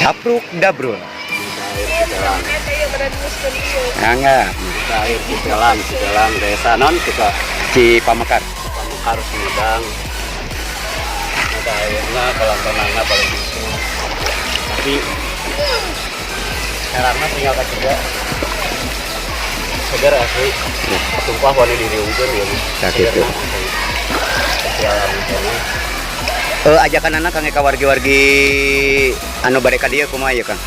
Apruk dabrul. Air Cipelang. Mangga. Air Cipelang, Cipelang desa non kita Cipamekar. Pamekar Sumedang. Ada airnya, kolam renangnya paling itu. Tapi herangna tinggal kacida. Segar asli. Sumpah wani diriungkeun ya. Tah kitu. Sialan sana. Ajakan anak kang ka wargi-wargi anu bade ka dieu kumaha ieu, Kang?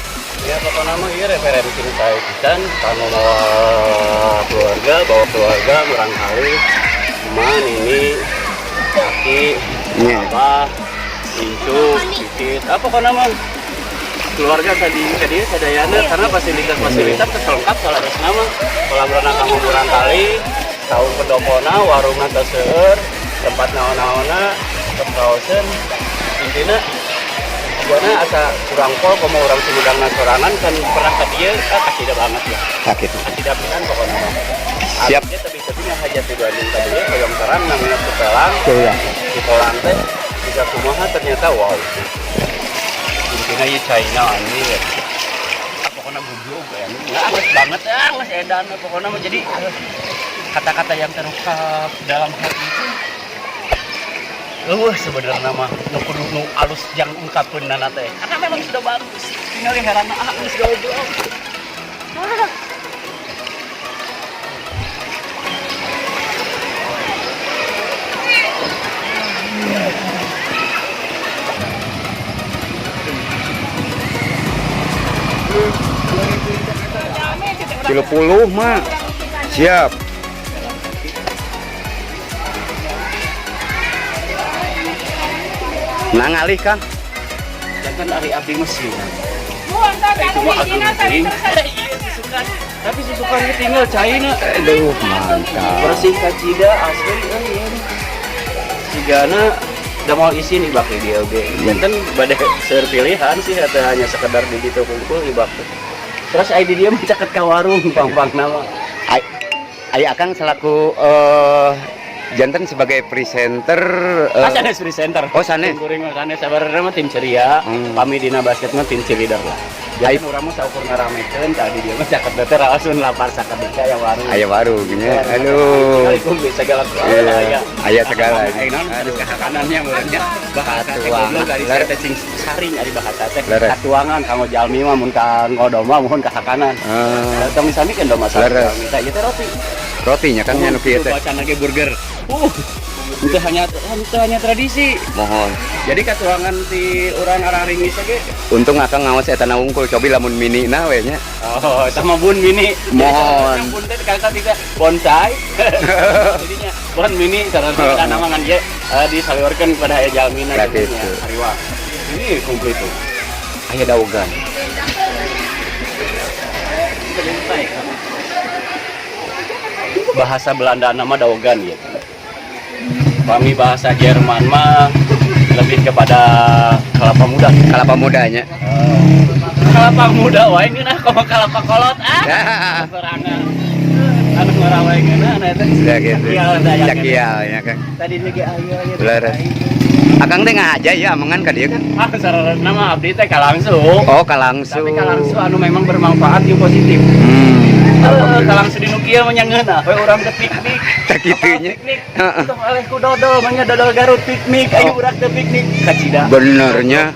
Ya, pokoknya mah iya referensi nu sae pisan kanggo bawa keluarga, bawa keluarga murangkalih, emak, nini, aki, abah, incu, cicit, apa pokoknya mah keluarga tadi tadi sadayana karena fasilitas-fasilitas lengkap salarasna mah, kolam renang kanggo murangkalih, saung pendopona, warungna teu seueur, tempat naon-naonna, kaosen, intina pokoknya asa kurang pol komo urang Sumedangna sorangan kan pernah ka dieu, ah, kacida banget ya. Tah kitu. Kacida pisan pokoknya mah. Siap. Artinya tebih-tebih hajat di Bandung tadi ya, hoyong terang namanya Cipelang, Cipelang. Cipelang teh bisa kumaha ternyata, wow. Intinya ya China anjir. Ah, pokoknya goblok ya. Nggak geus banget ya, geus edan pokoknya mah, jadi kata-kata yang terungkap dalam hati itu eueuh sebenarnya mah nu kudu nu alus yang ungkapkeun nana teh karena memang sudah bagus, tinggal heran, ah, geus goblok. Ah. 30 mah. Siap. Nah, ngalih, Kang. Jangan ari abdi mah sieun. Itu mah agung teuing. Iya, susukan. Tapi susukan ge tinggal caina. Aduh, mantap. Bersih kacida asli euy ieu. Sigana da mau isi nih bak di dieu oge. Janten bade seueur pilihan sih atau hanya sekedar di ditu kumpul ibak teh. Terus ai di dieu mah caket ka warung pang-pang nama. Ai ai Akang selaku janten sebagai presenter Ah, sanes presenter. Oh, sanes. Kuring mah sanes, sabarna mah tim ceria, pami dina basket mah tim cheerleader lah. Ai Janten urang mah saukur ngaramekeun tadi dia mah caket teh langsung lapar sakedika ya warung. Aya warung nya. Aduh. Aduh. Segala Iya, aya segala. Ayo naon harus kakanannya meureunnya. Bahasa teh Katuangan. goblok dari Leres. teh sing saring ari bahasa teh. Leres. Katuangan kanggo jalmi mah mun kanggo domba mohon kahakanan. Tong sami kan domba sami. Leres. Minta ieu teh roti. Rotinya kan nya nu kieu teh. Bacana ge burger. Itu hanya tradisi. Mohon. Jadi katuangan ti urang arang ringis ge. Untung Akang ngawas eta na wungkul, cobi lamun mini na we nya. Oh, sama bun mini. Mohon. Jadi, bun teh kakak tiga bonsai. Jadinya bon mini sareng nama ngan ge disaliurkeun kepada aya jalmina Ya, jadinya. gitu. Ariwa. Ini komplit tuh. Aya daogan. Bahasa Belanda nama daogan gitu. Kami bahasa Jerman mah lebih kepada kelapa muda. Kelapa mudanya. Kelapa muda wae ngeunah komo kelapa kolot, ah. Sorangan. Anu ngora wae ngeunah nah eta. Ya gitu. Cakial da yakin. Cakial ya Kang. Tadi ge aya aya. Leres. Akang teh ngahaja ya amengan ka dieu kan? Ah, sarana mah abdi teh kalangsu. Oh, kalangsu. Tapi kalangsu anu memang bermanfaat yang positif. Kalangsu di nu kieu mah nya ngeunah we urang teh piknik. Tah kitu nya. Piknik. Heeh. Tong eleh ku dodol, mah nya dodol Garut piknik, ayo Oh. urang teh piknik kacida. Benernya.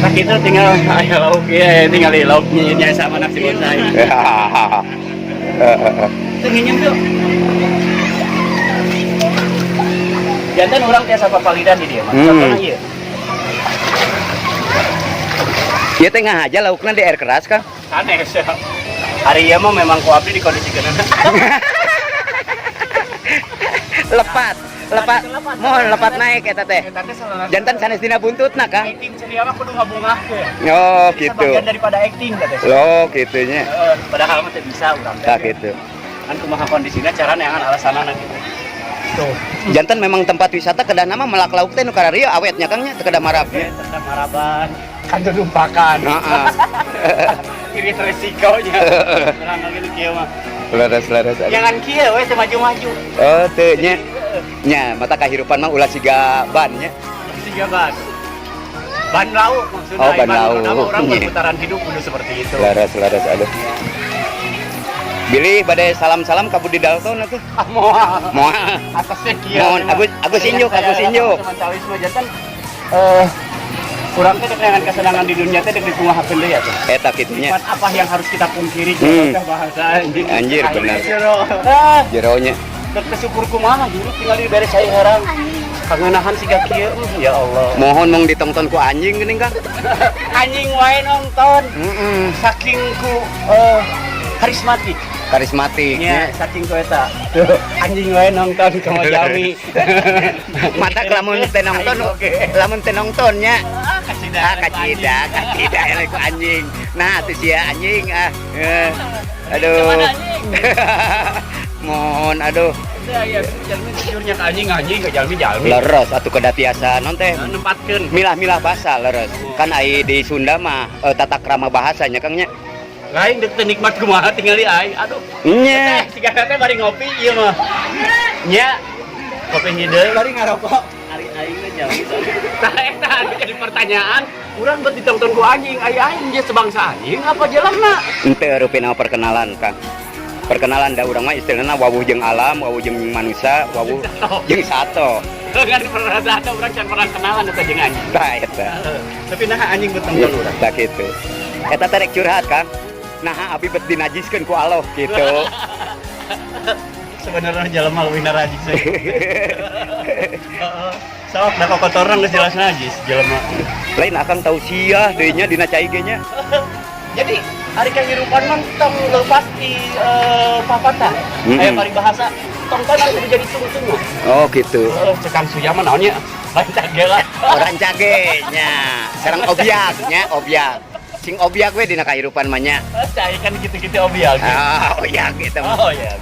Nah gitu tinggal aya lauk ya, tinggal di lauk nya sama nasi bonsai. Teu nginjem tuh. Jantan urang tiasa papalidan di dieu mah. Contohna ieu. Ieu teh ngahaja laukna di air keras, Kang. Sanes ya. Hari ieu mah memang ku abdi dikondisikeun. Lepat, lepat. Mohon lepat naik eta teh. Eta teh salah. Jantan sanes dina buntutna, Kang. Acting ceria mah kudu ngabungahkeun. Oh, gitu. Bagian daripada acting teh. Loh, kitunya. Heeh, padahal mah teu bisa urang teh. Tah gitu. Kan kumaha kondisina cara neangan alasanana gitu. Tuh. Jantan memang tempat wisata kedah nama melak lauk teh nu kararieu awetnya Kang nya, teu kedah marabnya. Tetap maraban kan numpakan. Heeh. Irit resikonya. Urang lagi nu kieu mah. Leres leres. Jangan kieu we teu maju-maju. Oh, teu nya. Nya, mata kahirupan mah ulah siga ban nya. Siga ban. Ban lauk maksudnya. Oh, ban lauk. Nama orang perputaran hidup kudu seperti itu. Leres, leres, aduh. Bilih bade salam-salam ka Budi Dalton atuh. Ah, moal. Moal. Atasnya kieu. Mohon, Agus injuk, Agus injuk. Mentalisme jantan kurang teh dengan kesenangan di dunia teh dek dikumahakeun deui atuh. Eta kitunya. Nikmat apa yang harus kita pungkiri teh bahasa anjing. Anjir, benar. Jero. Ah, Jeronya. dek bersyukur kumaha hirup tinggal di beres cai herang. Kangenahan siga kieu, ya Allah. Mohon mong ditongton ku anjing geuning, Kang. Anjing wae nonton. Heeh. Saking ku karismatik. Karismatik. Nya, saking ku eta. Tuh, anjing wae nonton ka Jami. Mata lamun teu nonton, Oke. lamun teu nonton nya. Ah, kacida. Ah, kacida, kacida eleh ku anjing. Nah, atuh sia anjing ah. Eh, aduh. Cuman anjing. Mohon aduh. Ya, jalmi jujurnya ke anjing anjing ke jalmi jalmi. Leres atuh kedatiasa non teh. Nempatkeun. Milah-milah bahasa leres. Kan ai di Sunda mah tata krama bahasanya Kang nya. Lain dek teu nikmat kumaha tingali aing. Aduh. Nya. Teh, siga teh bari ngopi ieu mah. Nya. Kopi hideung bari ngarokok. Ari aing mah jalmi. Tah eta anu jadi pertanyaan, urang bet ditonton ku anjing, ai aing dia sebangsa anjing apa jelema? Ente rupina perkenalan Kang. Perkenalan da urang mah istilahna wawuh jeung alam, wawuh jeung manusia, wawuh jeung sato. Kan pernah ada urang can pernah kenalan eta jeung anjing. Tah eta. Heeh. Tapi nah anjing bet nonton urang. Tah kitu. Eta teh rek curhat Kang. Nah, abi bet dinajiskeun ku Allah gitu. Sebenarnya jelema leuwih narajis. Heeh. Sok da kokotoran geus jelas najis jelema. Lain akang tahu sia deui nya dina cai ge nya. Jadi hari kehidupan mah tong lepas di papatah. Aya paribahasa tongtonan kudu jadi tungtung. Oh gitu. Heeh, cek Kang Suya mah naonnya? Lain cage lah. Orang cage nya, sareng obiak nya, obiak. Sing obiak we dina kahirupan mah nya. Cai kan gitu-gitu obiag. Ah, obiak gitu. Oh ya.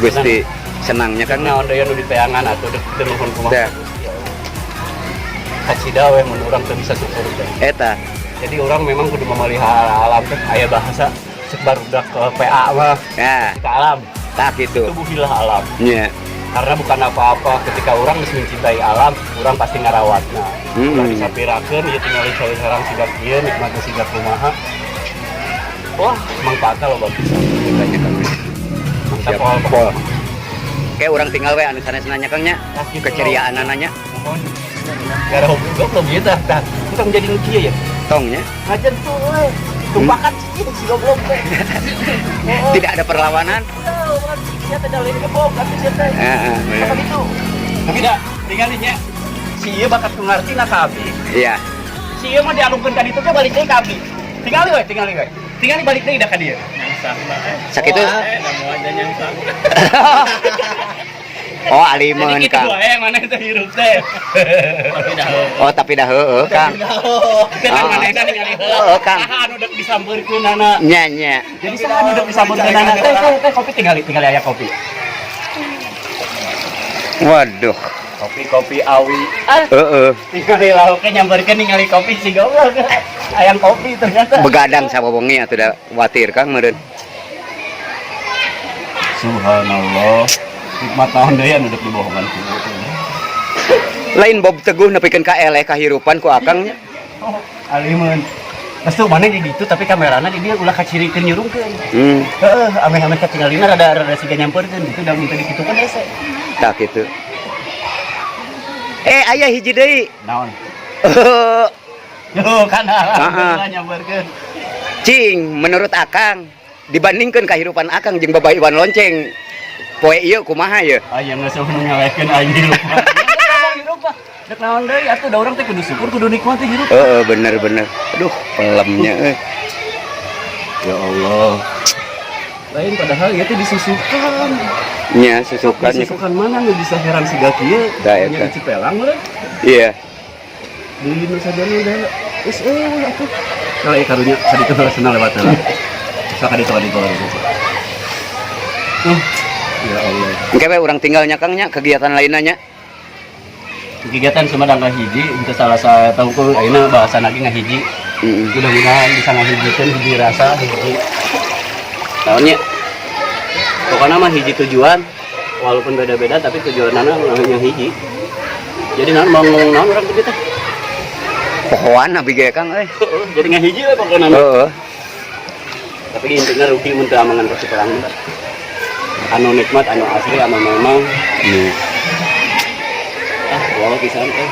Gusti senangnya kan. Naon deui nu diteangan atuh dek teu nuhun kumaha. Teh. Gusti, ya Allah. Kacida we mun urang teu bisa syukur teh. Eta. Jadi orang memang kudu memelihara alam teh aya bahasa cek barudak ke PA mah Ya, ke alam. tah gitu. Tubuhilah alam. Nya. Karena bukan apa-apa ketika orang geus mencintai alam, orang pasti ngarawatna. Ulah disapirakeun ieu tinggal cai herang siga kieu nikmatna siga kumaha. Wah, manfaatna loba pisan. Tanya Kang. Mantap Siap. pol. Pol. Kayak orang tinggal we anu sanes nanya Kang nya. Nah, gitu. Keceriaan nanya. Mohon. Gara hobi goblok ieu tah. Tah, entong jadi nu kieu ya. Tong nya. Ngajentuh we. Tumpakan cicing si goblok teh. Tidak ada perlawanan. Sia teh lain kebok atuh sia teh. Heeh, Apa bener. gitu? Tapi dah, tinggal nya. Si ieu bakat ku ngartina ka abdi. Iya. Si ieu mah dialungkeun ka ditu teh balik deui ka abdi. Tingali we, tingali we. Tingali balik deui dah ka dieu. Sakitu. Oh, alimeun Jadi kitu Kang. wae mana teh hirup teh. Oh, tapi dah heueuh Kang. Teu kan manehna ningali heula. Heeh, Kang. Saha anu dek disampeurkeunana. Nya nya. Jadi saha anu dek disampeurkeunana teh teh teh kopi tingali tingali aya kopi. Waduh. Kopi-kopi awi. Ah, Heeh. tingali lauknya nyamperkeun ningali kopi si goblok. Ayang kopi ternyata. Begadang sawawengi atuh da watir Kang meureun. Subhanallah. Nikmat naon deui anu dek dibohongan ku. Lain Bob Teguh nepikeun ka eleh kahirupan ku akang nya. Oh, alimeun. Terus tuh mana di ditu tapi kamerana di dia ulah kacirikeun nyurungkeun. Heeh, ameh-ameh katingalina rada rada siga nyamperkeun gitu da mun teu dikitukeun hese. Tah kitu. Eh, aya hiji deui. Naon? Eh, Tuh kan Heeh. nyamperkeun. Cing, menurut Akang dibandingkan kehidupan Akang jeung Bapak Iwan Lonceng, poe ieu kumaha ye? Aya geus nu nyalehkeun aing hirup. Hirup mah. Dek naon deui atuh da urang teh kudu syukur kudu nikmati hirup. Heeh, bener bener. Aduh, pelemnya euy. Ya Allah. Lain padahal ieu teh disusukan. Nya susukan nya. Disusukan mana nu bisa herang siga kieu? Da, Nya eta. di Cipelang meureun. Iya. Di nu sajana udah geus eueuh atuh. Kalau karunya kaditu heula senang lewat heula. Sok kaditu kaditu kaditu. Ya Allah. Engke we urang tinggal nya Kang nya kegiatan lainnya nya. Kegiatan Sumedang ngahiji untuk salah satu ku ayeuna bahasa lagi ngahiji. Mudah-mudahan bisa ngahijikeun hiji rasa hiji. Naonnya? Pokoknya mah hiji tujuan walaupun beda-beda tapi tujuanna namanya hiji. Jadi naon mau ngomong naon urang teh teh? Pohoan abi ge, Kang, euy. Jadi ngahiji we pokokna mah. Tapi intinya rugi mun teu amengan ka Cipelang mah. Anu nikmat, anu asli, anu memang ah wow pisan eh.